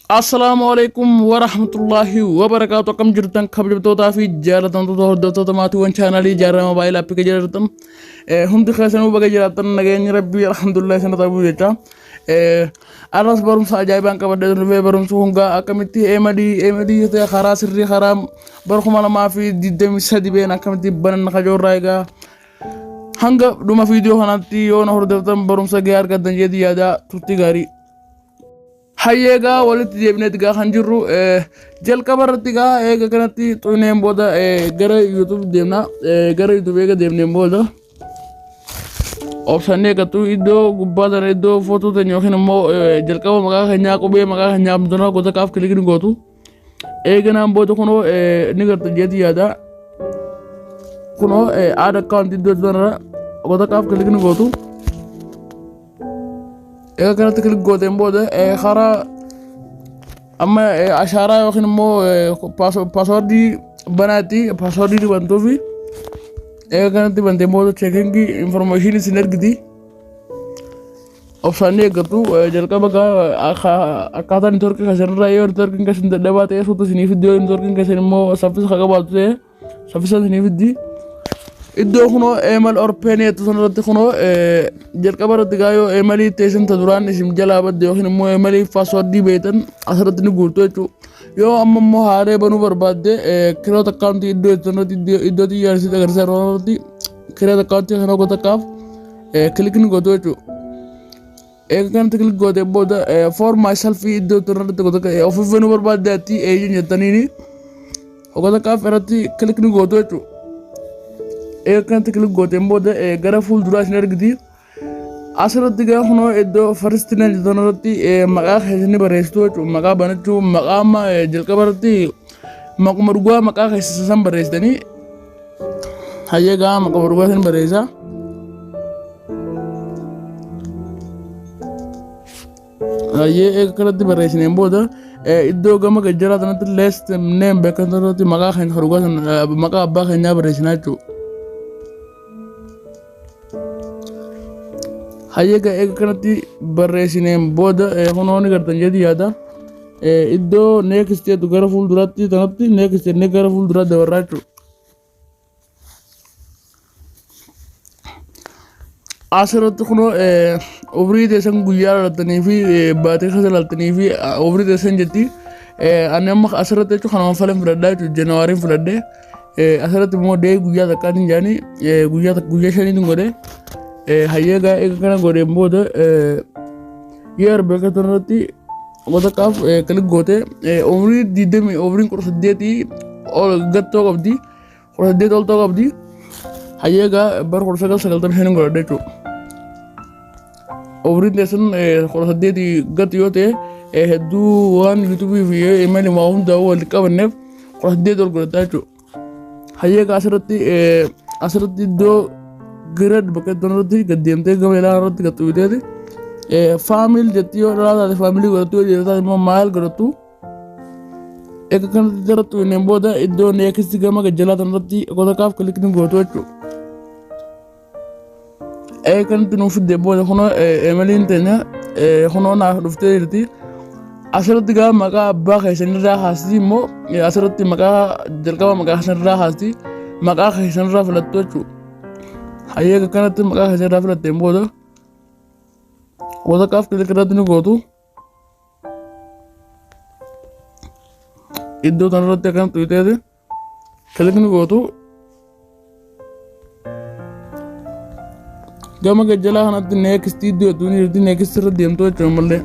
Assalaamu alaikum wa rahmatullahi wa barakaatu. Akkam jirtan kabajamtootaa fi jaalatamtoota hordoftoota maatiiwwan chaanaalii Jaarraa Moobaayil Aappii jirtan, hundi keessanuu baga jiraattan. Nageenyi Rabbii alhamdulillah isin ta'uu jecha. Arras barumsa ajaa'ibaan qabadhee dhufee, barumsa hungaa akkamitti eemadii ta'e karaa sirrii karaa bara 2023 been akkamitti banan kajoorraa. Egaa hanga dhuma viidiyoo kanaatti yoo na hordoftan barumsa ga'ee argattan jedhi yaada. Turtii gaarii. Hayyee, egaa walitti deebineeti gaa kan jirru. Jalqaba irratti gaa eega kanatti xuneen booda gara YouTube deemna. Gara YouTube eega deemneen booda obsannee eeggattu. Iddoo gubbaa sana, iddoo footoo teenya yookiin immoo jalqaba maqaa keenyaa, qubee maqaa keenyaa abdunaa goota kaaf click ni gootu. Eeganaan booda kunoo ni gartu jeeti yaada. Kunoo add account iddoo sanarra goota kaaf click ni gootu. Egaa kanatti click gooteen booda karaa amma ashaaraa yookiin immoo passwordii banaatti passwordii bantuufi. Egaa kanatti banteen booda checking information isin ergiti. Obsaan eeggattu. Jalqaba akkaataa networkii keessanirraa, yoo networkiin keessan dadhabaa ta'e suuta isinii fiddi, yoo networkiin keessan immoo saffisa kan qabaatu ta'e saffisa isinii fiddi. Iddoo kunoo email or PIN jettu sanarratti kunoo jalqaba irratti gaa yoo emailii teessan ta duraan isin jalaa badde yookiin immoo emailii passwordii beektan asirratti ni guurtu jechuudha. Yoo amma immoo haaree banuu barbaadde, create accountii iddoo jettu sanarratti, iddoo xiyyaara sitti agarsiisa irratti create accountii kana goota kaaf click ni gootu jechuudha. Eega kanatti click gootee booda for myself iddoo irratti goota ofiif banuu barbaadde atti eeyyin jettaniini goota kaaf irratti click ni gootu jechuudha. Eega kanatti click gooteen booda gara fuulduraa isin argiti. Asirratti gaa kunoo iddoo first name jettan irratti maqaa keessan ni barreessitu jechuudha. Maqaa banachuu, maqaa amma jalqaba irratti maquma dhugaa maqaa keessa san barreessitanii. Hayyee, gaa maquma dhugaa san barreessa. Hayyee, eega kanatti barreessineen booda iddoo gama gajjaraa kanatti last name beekamtu irratti maqaa keenya dhugaa san, maqaa abbaa keenyaa barreessinaa jechuudha. Hayyee, eega kanatti barreessineen booda kunoo ni gartan jedhi yaada. Iddoo next jedhu gara fuulduraatti tanatti next jennee gara fuulduraatti dabarraa jechuudha. Asirratti kunoo umrii teessan, guyyaa dhalattanii fi baatee keessa dhalattanii fi umrii teessan jetti. Ani amma asirratti jechuun kanuma falan filadhaa jechuudha. Januaryn filadhee asirratti immoo day guyyaa takkaatiin jaanii guyyaa guyyaa shaniitiin godhee. Hayyee, egaa eega kana godheen booda year beekatu irratti walakkaaf click gootee umrii 20, umriin 18 ol gattoo qabdi, 18 ol ta'uu qabdi. Hayyee, egaa bara 1995 godhadhe jechuudha. Umriin teessan 18 gatti yoo ta'e, hedduu waan YouTubeii fi emailii waa hundaa walitti qabanneef 18 ol godhataa jechuudha. Hayyee, egaa asirratti iddoo grade bakka iddoo irratti gad deemtee gama ilaa irratti gad xuwiteeti. Female jetti, yoo dhalaa taate female godhattu, yoo dhiira taate immoo male godhattu. Egaa kanatti jara xuwineen booda iddoo next gama gajjalaa tanarratti gosa kaaf click ni gootu jechuudha. Eega kanatti nuuf fidde booda kunoo emailiin teenya kunoo naaf dhuftee jirti. Asirratti gaa maqaa abbaa keessanirraa kaasti immoo asirratti maqaa jalqaba maqaa keessanirraa kaasti, maqaa keessanirraa filattu jechuudha. Hayyee, kanatti maqaa keessanirraa filatteen booda gosa kaaf click irratti ni gootu. Iddoo kanarratti akkana xuwiteeti click ni gootu. Gama gajjalaa kanatti next iddoo hedduu ni jirti, next irra deemtu jechuudha mallee.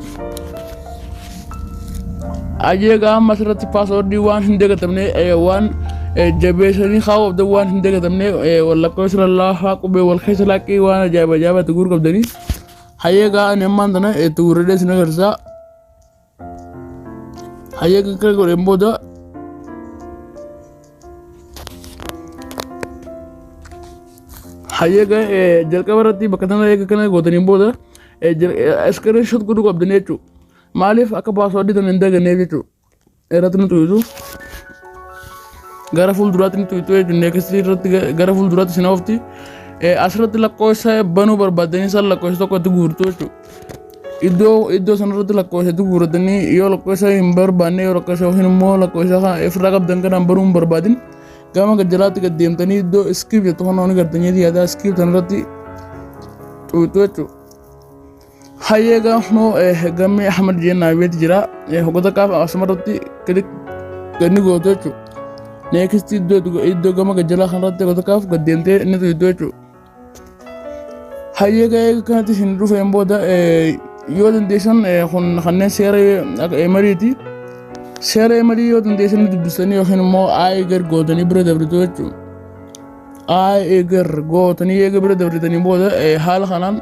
Hayyee, egaa amma asirratti passwordii waan hin dagatamne, waan jabeessanii kaa'uu qabdan, waan hin dagatamne, lakkoofsa lallaafaa, qubee wal keessa laaqqii, waan ajaa'iba ajaa'iba itti guuruu qabdanii. Hayyee, egaa ani ammaan tana itti guurradhee isin agarsiisa. Hayyee, kana godheen booda hayyee jalqaba irratti bakka tana eega kana gootaniin booda screenshot godhuu qabdanii jechuudha. Maaliif akka passwordii tana hin daganneef jechuudha. Irratti nu xuyitu. Gara fuulduraatti ni xuyitu jechuudha. Next irratti gara fuulduraatti isin oofti. Asirratti lakkoofsa banuu barbaaddanii san lakkoofsa tokko itti guurtu jechuudha. Iddoo sanarratti lakkoofsa hedduu guurratanii, yoo lakkoofsa hin barbaanne, yoo lakkoofsa yookiin immoo lakkoofsa ofirraa qabdan kanaan baruu hin barbaadin, gama gajjalaatti gad deemtanii iddoo skip jettu kana ni gartanii yaadaa skip sanarratti xuuxxu jechuudha. Hayyee, gaafnoo Gammee Ahmad jennaa beeti jira. Hoggota qaaf asumarratti click ganni gootu jechuudha. Next iddoo gama gajjalaa kanarratti hoggota qaaf gad deemtee inni xuuxxu jechuudha. Hayyee, ga'ee kanatti isin dhufeen booda, yoo dandeessan kun kanneen seera emailiiti. Seera emailii yoo dandeessan dubbistanii yookiin immoo I agree gootanii bira dabritu jechuudha. I agree gootanii eega bira dabritanii booda, haala kanaan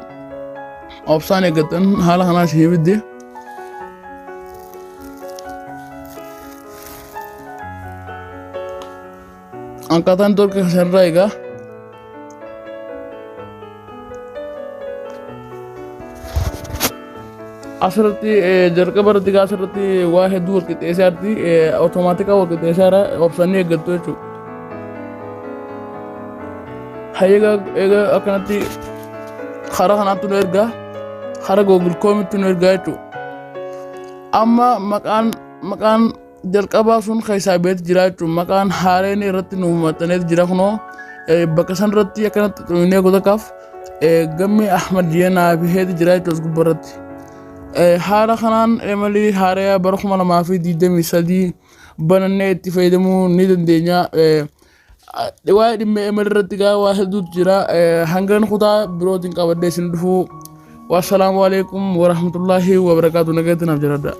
obsaan eeggattan, haala kanaan isinii fidde. Akkaataan torqa sanarraa egaa asirratti jalqaba irratti gaa asirratti waa hedduu wal qixxeessee arti, otomaatika wal qixxeessee jira, obsanii eeggattu jechuudha. Hayyeega, eega akkanatti karaa kanaatti nu ergaa, karaa Google Chrometti nu ergaa jechuudha. Amma maqaan jalqabaa sun keessaa beet jira jechuudha. Maqaan haareen irratti nu maxxaneet jira. Kunoo bakka san irratti akkanatti xuminee godakaaf Gammee Ahmad Jeenaa biheeti jira jechuudha gubbarratti. Haala kanaan emailii haaraa bara 2023 banannee itti fayyadamuu ni dandeenya. Waa'ee dhimma emailii irratti gaa waa hedduutu jira. Hangan kutaa birootiin qabadhee isin dhufuu. Wassalaamu alaikum warahmatullaahi wabarakaatu. Nagaatti naaf jiraadha.